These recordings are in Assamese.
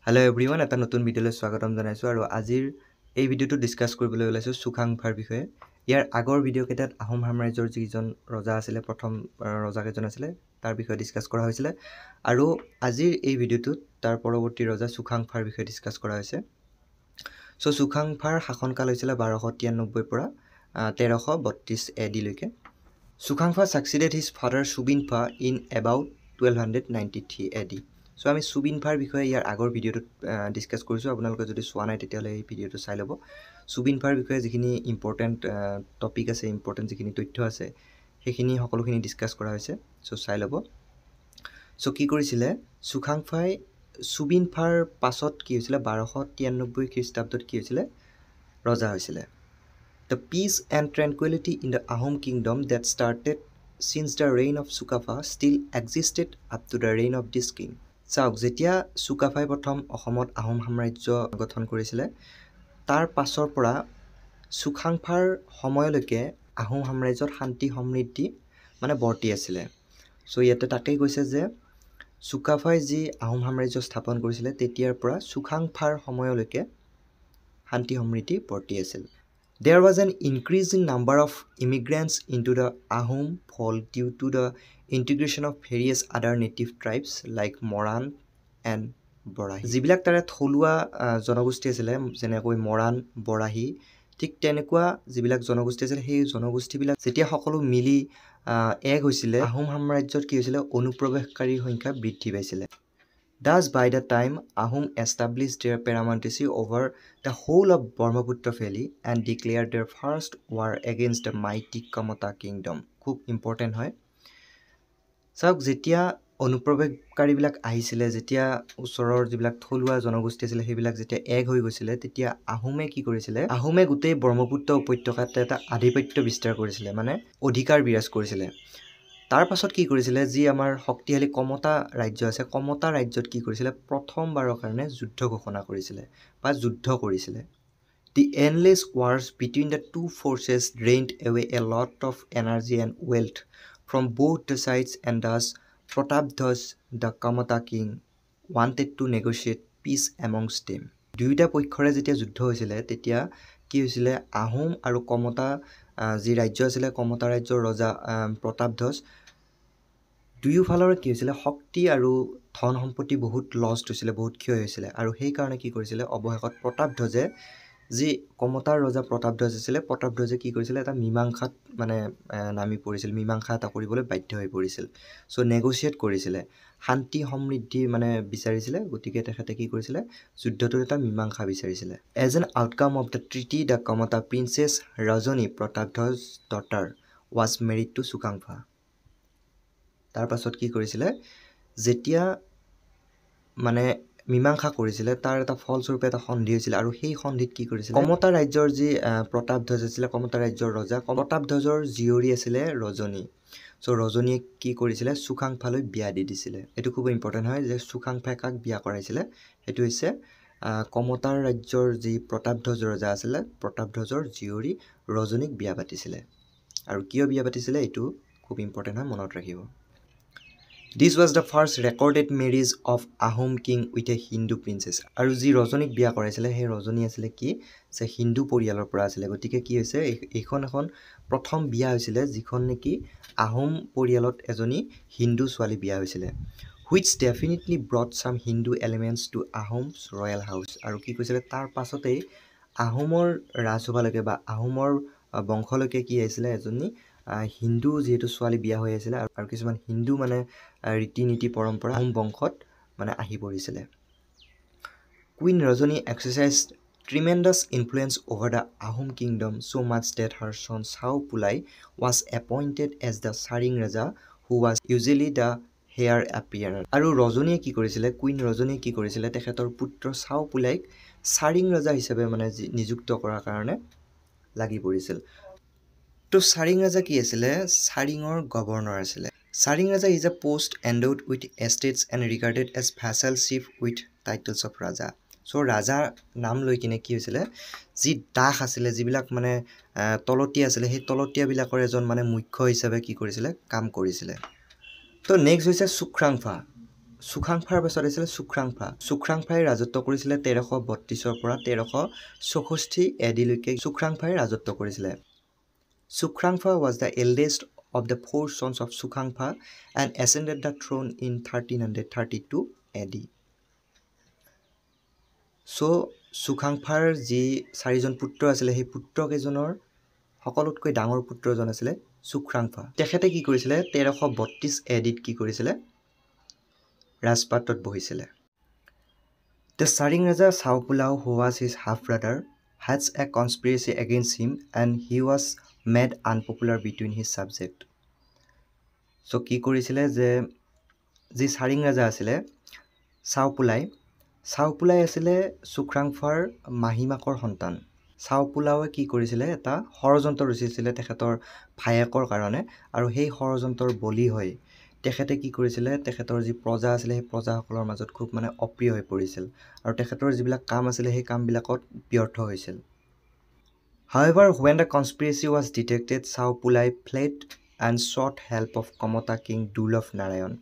হেল্ল' এভৰিৱান, এটা নতুন ভিডিঅ'লৈ স্বাগতম জনাইছোঁ। আৰু আজিৰ এই ভিডিঅ'টো ডিছকাছ কৰিবলৈ ওলাইছোঁ চুখাংফাৰ বিষয়ে। ইয়াৰ আগৰ ভিডিঅ'কেইটাত আহোম সাম্ৰাজ্যৰ যিজন ৰজা আছিলে, প্ৰথম ৰজাকেইজন আছিলে, তাৰ বিষয়ে ডিছকাছ কৰা হৈছিলে। আৰু আজিৰ এই ভিডিঅ'টোত তাৰ পৰৱৰ্তী ৰজা চুখাংফাৰ বিষয়ে ডিছকাছ কৰা হৈছে। চ' চুখাংফাৰ শাসনকাল হৈছিলে 1293ৰ পৰা 1332 এ ডিলৈকে। Sukhankha succeeded his father Subinpha in about 1293 AD. So আমি চুবিনফাৰ বিষয়ে ইয়াৰ আগৰ ভিডিঅ'টোত ডিছকাছ কৰিছোঁ। আপোনালোকে যদি চোৱা নাই, তেতিয়াহ'লে এই ভিডিঅ'টো চাই ল'ব। চুবিনফাৰ বিষয়ে যিখিনি ইম্পৰ্টেণ্ট টপিক আছে, ইম্পৰ্টেণ্ট যিখিনি তথ্য আছে, সেইখিনি সকলোখিনি ডিছকাছ কৰা হৈছে। চ' চাই ল'ব। চ' কি কৰিছিলে চুখাংফাই? চুবিনফাৰ পাছত কি হৈছিলে? 1293 খ্ৰীষ্টাব্দত কি হৈছিলে? ৰজা হৈছিলে। The peace and tranquility in the Ahom kingdom that started since the reign of Sukapha still existed up to the reign of this king. চাওক, যেতিয়া চুকাফাই প্ৰথম অসমত আহোম সাম্ৰাজ্য গঠন কৰিছিলে, তাৰ পাছৰ পৰা চুখাংফাৰ সময়লৈকে আহোম সাম্ৰাজ্যত শান্তি সমৃদ্ধি মানে বৰ্তি আছিলে। চ' ইয়াতে তাকেই কৈছে যে চুকাফাই যি আহোম সাম্ৰাজ্য স্থাপন কৰিছিলে, তেতিয়াৰ পৰা চুখাংফাৰ সময়লৈকে শান্তি সমৃদ্ধি বৰ্তি আছিল। There was an increase in number of immigrants into the Ahom fold due to the integration of various other native tribes like Moran and Borahi. যিবিলাক তাৰে থলুৱা জনগোষ্ঠী আছিলে, যেনেকৈ মৰাণ, বৰাহী, ঠিক তেনেকুৱা যিবিলাক জনগোষ্ঠী আছিলে, সেই জনগোষ্ঠীবিলাক যেতিয়া সকলো মিলি এক হৈছিলে, আহোম সাম্ৰাজ্যত কি হৈছিলে? অনুপ্ৰৱেশকাৰীৰ সংখ্যা বৃদ্ধি পাইছিলে। Thus, by the time Ahom established their paramountcy over the whole of Brahmaputra Valley and declared their first war against the mighty Kamata kingdom. খুব ইম্পৰ্টেণ্ট হয়। চাওক, যেতিয়া অনুপ্ৰৱেশকাৰীবিলাক আহিছিলে, যেতিয়া ওচৰৰ যিবিলাক থলুৱা জনগোষ্ঠী আছিলে, সেইবিলাক যেতিয়া এক হৈ গৈছিলে, তেতিয়া আহোমে কি কৰিছিলে? আহোমে গোটেই ব্ৰহ্মপুত্ৰ উপত্যকাত এটা আধিপত্য বিস্তাৰ কৰিছিলে, মানে অধিকাৰ বিৰাজ কৰিছিলে। তাৰ পাছত কি কৰিছিলে? যি আমাৰ শক্তিশালী কমতা ৰাজ্য আছে, কমতা ৰাজ্যত কি কৰিছিলে? প্ৰথমবাৰৰ কাৰণে যুদ্ধ ঘোষণা কৰিছিলে বা যুদ্ধ কৰিছিলে। The endless wars between the two forces drained away a lot of energy and wealth from both the sides, and thus Pratapdhwaj, the Kamata king, wanted to negotiate peace amongst them. দুয়োটা পক্ষৰে যেতিয়া যুদ্ধ হৈছিলে, তেতিয়া কি হৈছিলে? আহোম আৰু কমতা যি ৰাজ্য আছিলে, কমতা ৰাজ্যৰ ৰজা প্ৰতাপধ্বজ, দুয়োফালৰ কি হৈছিলে? শক্তি আৰু ধন সম্পত্তি বহুত লষ্ট হৈছিলে, বহুত ক্ষয় হৈছিলে। আৰু সেইকাৰণে কি কৰিছিলে? অৱশেষত প্ৰতাপধ্বজে, যি কমতাৰ ৰজা প্ৰতাপধ্বজ আছিলে, প্ৰতাপধ্বজে কি কৰিছিলে? এটা মীমাংসাত মানে নামি পৰিছিল, মীমাংসা এটা কৰিবলৈ বাধ্য হৈ পৰিছিল। চ' নেগচিয়েট কৰিছিলে, শান্তি সমৃদ্ধি মানে বিচাৰিছিলে। গতিকে তেখেতে কি কৰিছিলে? যুদ্ধটোত এটা মীমাংসা বিচাৰিছিলে। As an outcome of the treaty, the Kamata princess Rajani, Pratapdhwaj daughter, was married to Sukhankha. তাৰ পাছত কি কৰিছিলে? যেতিয়া মানে মীমাংসা কৰিছিলে, তাৰ এটা ফলস্বৰূপে এটা সন্ধি হৈছিলে। আৰু সেই সন্ধিত কি কৰিছিলে? কমতা ৰাজ্যৰ যি প্ৰতাপধ্বজ আছিলে, কমতা ৰাজ্যৰ ৰজা প্ৰতাপধ্বজৰ জীয়ৰী আছিলে ৰজনী। চ' ৰজনীয়ে কি কৰিছিলে? চুখাংফালৈ বিয়া দি দিছিলে। এইটো খুব ইম্পৰ্টেণ্ট হয় যে চুখাংফাই কাক বিয়া কৰাইছিলে? সেইটো হৈছে কমতাৰ ৰাজ্যৰ যি প্ৰতাপধ্বজ ৰজা আছিলে, প্ৰতাপধ্বজৰ জীয়ৰী ৰজনীক বিয়া পাতিছিলে। আৰু কিয় বিয়া পাতিছিলে, এইটো খুব ইম্পৰ্টেণ্ট হয়, মনত ৰাখিব। This was the first recorded marriage of Ahom king with a Hindu princess. আৰু যি ৰজনীক বিয়া কৰাইছিলে, সেই ৰজনী আছিলে কি যে হিন্দু পৰিয়ালৰ পৰা আছিলে। গতিকে কি হৈছে? এইখন এখন প্ৰথম বিয়া হৈছিলে, যিখন নেকি আহোম পৰিয়ালত এজনী হিন্দু ছোৱালী বিয়া হৈছিলে, which definitely brought some Hindu elements to Ahom's royal house. আৰু কি কৈছিলে? তাৰ পাছতেই আহোমৰ ৰাজসভালৈকে বা আহোমৰ বংশলৈকে কি আহিছিলে? এজনী হিন্দু যিহেতু ছোৱালী বিয়া হৈ আছিলে, আৰু কিছুমান হিন্দু মানে ৰীতি নীতি পৰম্পৰা আহোম বংশত মানে আহি পৰিছিলে। Queen Rajani exercise tremendous influence over the Ahom kingdom, so much that her son Sao Pulai was appointed as the Charing Raja, who was usually the heir apparent. আৰু ৰজনীয়ে কি কৰিছিলে? কুইন ৰজনীয়ে কি কৰিছিলে? তেখেতৰ পুত্ৰ চাও পুলাইক চাৰিং ৰজা হিচাপে মানে নিযুক্ত কৰাৰ কাৰণে লাগি পৰিছিল। তো চাৰিং ৰজা কি আছিলে? চাৰিঙৰ গভৰ্ণৰ আছিলে। Charing Raja is a post endowed with estates and regarded as vassal chief with titles of Raja. চ' ৰাজাৰ নাম লৈ কিনে কি হৈছিলে? যি দাস আছিলে, যিবিলাক মানে তলতীয়া আছিলে, সেই তলতীয়াবিলাকৰ এজন মানে মুখ্য হিচাপে কি কৰিছিলে? কাম কৰিছিলে। তো নেক্সট হৈছে চুক্ৰাংফা। চুখাংফাৰ পাছত আছিলে চুখ্ৰাংফা। চুখ্ৰাংফাই ৰাজত্ব কৰিছিলে 1332ৰ পৰা 1364 এডিলৈকে চুখ্ৰাংফাই ৰাজত্ব কৰিছিলে। Sukhrangpha was the eldest of the four sons of Sukhankha and ascended the throne in 1332 AD. So চুখাংফাৰ যি চাৰিজন পুত্ৰ আছিলে, সেই পুত্ৰকেইজনৰ সকলোতকৈ ডাঙৰ পুত্ৰজন আছিলে চুখ্ৰাংফা। তেখেতে কি কৰিছিলে? 1332 এডিত কি কৰিছিলে? ৰাজপাটত বহিছিলে। The Charing Raja Chaopulao, who was his half brother, hatched a conspiracy against him and he was made unpopular between his subject. So কি কৰিছিলে যে যি চাৰিং ৰাজা আছিলে চাওপুলাই, চাওপুলাই আছিলে চুখ্ৰাংফাৰ মাহীমাকৰ সন্তান। চাওপুলাওৱে কি কৰিছিলে? এটা ষড়যন্ত্ৰ ৰচিছিলে তেখেতৰ ভায়েকৰ কাৰণে, আৰু সেই ষড়যন্ত্ৰৰ বলি হৈ তেখেতে কি কৰিছিলে? তেখেতৰ যি প্ৰজা আছিলে, সেই প্ৰজাসকলৰ মাজত খুব মানে অপ্ৰিয় হৈ পৰিছিল আৰু তেখেতৰ যিবিলাক কাম আছিলে, সেই কামবিলাকত ব্যৰ্থ হৈছিল। However, when the conspiracy was detected, Chaopulai fled and sought help of Kamata king Durlabh Narayan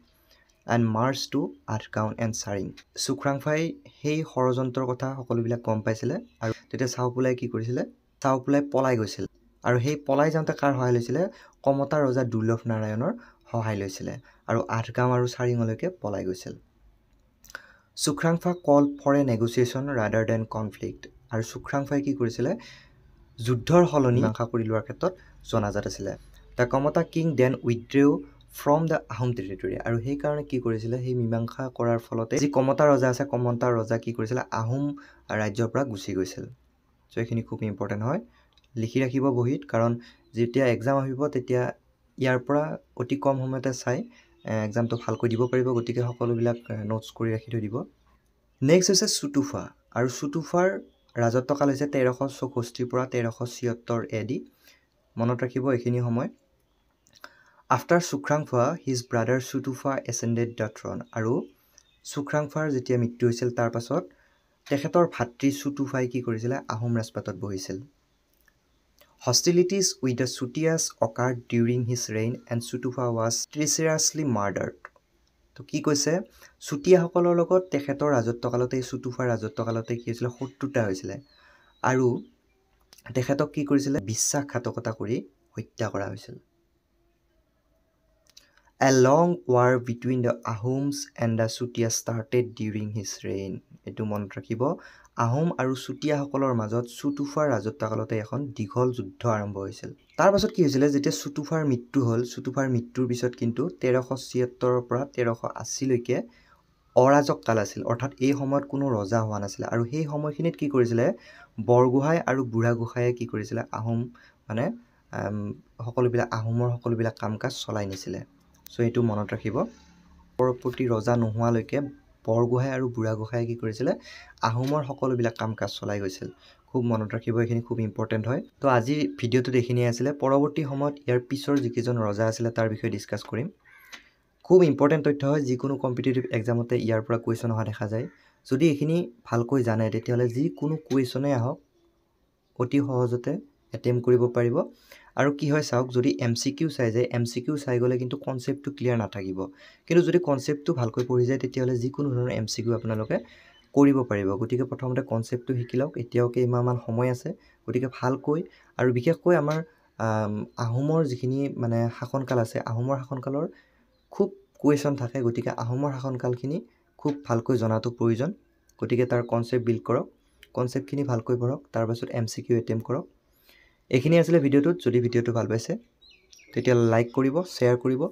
and marched to Athgaon and Charing. চুখ্ৰাংফাই সেই ষড়যন্ত্ৰৰ কথা সকলোবিলাক গম পাইছিলে আৰু তেতিয়া চাওপুলাই কি কৰিছিলে? চাওপুলাই পলাই গৈছিল আৰু সেই পলাই যাওঁতে কাৰ সহায় লৈছিলে? কমতা ৰজা দুৰ্লভ নাৰায়ণৰ সহায় লৈছিলে আৰু আঠগাঁও আৰু চাৰিঙলৈকে পলাই গৈছিল। Sukhrangpha called for a negotiation rather than conflict. আৰু চুখ্ৰাংফাই কি কৰিছিলে? যুদ্ধৰ সলনি মীমাংসা কৰি লোৱাৰ ক্ষেত্ৰত জনাজাত আছিলে। The Kamata king then withdrew from the Ahom territory. আৰু সেইকাৰণে কি কৰিছিলে? সেই মীমাংসা কৰাৰ ফলতে যি কমতা ৰজা আছে, কমতা ৰজা কি কৰিছিলে? আহোম ৰাজ্যৰ পৰা গুচি গৈছিল। চ' এইখিনি খুব ইম্পৰ্টেণ্ট হয়, লিখি ৰাখিব বহীত, কাৰণ যেতিয়া এক্সাম আহিব তেতিয়া ইয়াৰ পৰা অতি কম সময়তে চাই এক্সামটো ভালকৈ দিব পাৰিব। গতিকে সকলোবিলাক নোটছ কৰি ৰাখি থৈ দিব। নেক্সট হৈছে চুতুফা, আৰু চুতুফাৰ ৰাজত্বকাল হৈছে 1364ৰ পৰা 1376 এ ডি। মনত ৰাখিব এইখিনি সময়। After Sukhrangpha, his brother Sutupha ascended the throne. আৰু চুখ্ৰাংফাৰ যেতিয়া মৃত্যু হৈছিল, তাৰ পাছত তেখেতৰ ভাতৃ চুতুফাই কি কৰিছিলে? আহোম ৰাজপাটত বহিছিল। Hostilities with the Chutiyas occurred during his reign and Sutupha was treacherously murdered. তো কি কৈছে? চুতীয়াসকলৰ লগত তেখেতৰ ৰাজত্বকালতে, চুতুফাৰ ৰাজত্বকালতে কি হৈছিলে? শত্ৰুতা হৈছিলে আৰু তেখেতক কি কৰিছিলে? বিশ্বাসঘাতকতা কৰি হত্যা কৰা হৈছিল। A long war between the Ahoms and the Chutia started during his reign. এইটো মনত ৰাখিব, আহোম আৰু চুতীয়াসকলৰ মাজত চুতুফাৰ ৰাজত্বকালতে এখন দীঘল যুদ্ধ আৰম্ভ হৈছিল। তাৰ পাছত কি হৈছিলে? যেতিয়া চুতুফাৰ মৃত্যু হ'ল, চুতুফাৰ মৃত্যুৰ পিছত কিন্তু 1376ৰ পৰা 1380লৈকে অৰাজক কাল আছিল, অৰ্থাৎ এই সময়ত কোনো ৰজা হোৱা নাছিলে। আৰু সেই সময়খিনিত কি কৰিছিলে? বৰগোহাঁই আৰু বুঢ়াগোহাঁয়ে কি কৰিছিলে? আহোম মানে সকলোবিলাক আহোমৰ সকলোবিলাক কাম কাজ চলাই নিছিলে। চ' এইটো মনত ৰাখিব, পৰৱৰ্তী ৰজা নোহোৱালৈকে বৰগোহাঁই আৰু বুঢ়াগোহাঁয়ে কি কৰিছিলে? আহোমৰ সকলোবিলাক কাম কাজ চলাই গৈছিল। খুব মনত ৰাখিব, এইখিনি খুব ইম্পৰ্টেণ্ট হয়। তো আজিৰ ভিডিঅ'টোত এইখিনিয়ে আছিলে। পৰৱৰ্তী সময়ত ইয়াৰ পিছৰ যিকেইজন ৰজা আছিলে তাৰ বিষয়ে ডিছকাছ কৰিম। খুব ইম্পৰ্টেণ্ট তথ্য হয়, যিকোনো কম্পিটিটিভ এক্সামতে ইয়াৰ পৰা কুৱেশ্যন অহা দেখা যায়। যদি এইখিনি ভালকৈ জানে, তেতিয়াহ'লে যিকোনো কুৱেশ্যনেই আহক অতি সহজতে এটেম্প কৰিব পাৰিব। আৰু কি হয় চাওক, যদি এমচিকিউ চাই যায়, এমচিকিউ চাই গ'লে কিন্তু কনচেপ্টটো ক্লিয়াৰ নাথাকিব। কিন্তু যদি কনচেপ্টটো ভালকৈ পঢ়ি যায়, তেতিয়াহ'লে যিকোনো ধৰণৰ এমচিকিউ আপোনালোকে কৰিব পাৰিব। গতিকে প্ৰথমতে কনচেপ্টটো শিকি লওক। এতিয়াও কেইমাহমান সময় আছে, গতিকে ভালকৈ আৰু বিশেষকৈ আমাৰ আহোমৰ যিখিনি মানে শাসনকাল আছে, আহোমৰ শাসনকালৰ খুব কুৱেশ্যন থাকে। গতিকে আহোমৰ শাসনকালখিনি খুব ভালকৈ জনাটো প্ৰয়োজন। গতিকে তাৰ কনচেপ্ট বিল্ড কৰক, কনচেপ্টখিনি ভালকৈ পঢ়ক, তাৰপাছত এমচিকিউ এটেম্প কৰক। এইখিনি আছিলে ভিডিঅ'টোত। যদি ভিডিঅ'টো ভাল পাইছে, তেতিয়াহ'লে লাইক কৰিব, শ্বেয়াৰ কৰিব।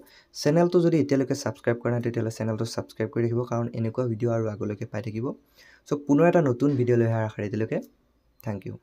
চেনেলটো যদি এতিয়ালৈকে ছাবস্ক্ৰাইব কৰা নাই, তেতিয়াহ'লে চেনেলটো ছাবস্ক্ৰাইব কৰি ৰাখিব, কাৰণ এনেকুৱা ভিডিঅ' আৰু আগলৈকে পাই থাকিব। চ' পুনৰ এটা নতুন ভিডিঅ' লৈ অহাৰ আশাৰে এতিয়ালৈকে thank U.